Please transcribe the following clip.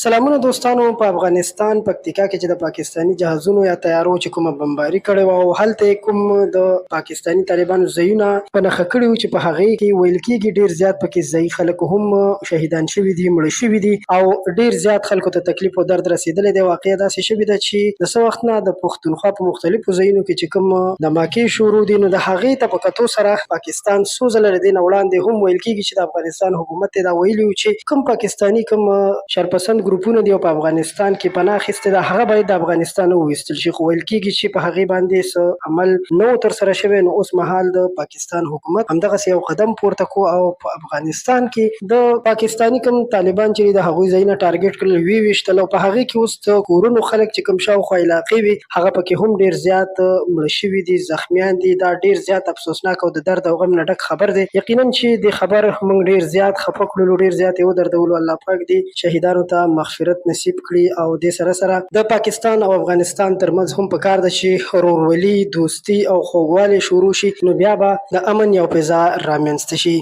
سلامونه دوستانو، په افغانستان پکتیکا کې چې د پاکستاني جهازونو یا طیارو چې کومه بمباري کړې وه او هلته یې کوم د پاکستاني طالبانو ځایونه په نښه کړي وو، چې په هغې کې ویل کېږي ډېر زیات پکې ځایي خلک هم شهیدان شوي دي، مړه شوي دي او ډېر زیات خلکو ته تکلیف او درد رسېدلی دی. واقعه داسې شوې ده چې د څه وخت نه د پښتونخوا په مختلفو ځایونو کې چې کوم دماکې شروع دي، نو د هغې ته په کتو سره پاکستان څو ځله له دې نه وړاندې هم ویل کېږي چې د افغانستان حکومت ته دا ویلي وو چې کوم پاکستاني کوم شرپسند ګروپونه دي او په افغانستان کې پناه اخیستې ده، هغه باید د افغانستان وویستل شي، خو ویل کېږي چې په هغې باندې څه عمل نه و ترسره شوی. نو اوس مهال د پاکستان حکومت همدغسې یو قدم پورته کو او په افغانستان کې د پاکستاني کوم طالبان چې د هغوی ځایونه ټارګټ کړل، ویې ویشتل او په هغې کې اوس د کورونو خلک چې کوم شاوخوا علاقې وي، هغه پکې هم ډېر زیات مړه شوي دي، زخمیان دي. دا ډېر زیات افسوسناک او د درد او غم نه ډک خبر دی. یقینا چې دې خبر موږ ډېر زیات خفه کړلو، ډېر زیات یې ودردولو. الله پاک دې شهیدانو ته مغفرت نصیب کړي او دې سره سره د پاکستان او افغانستان ترمنځ هم پکار ده چې ورورولي، دوستي او خوږوالی شروع شي، نو بیا به د امن یو فضا رامنځته شي.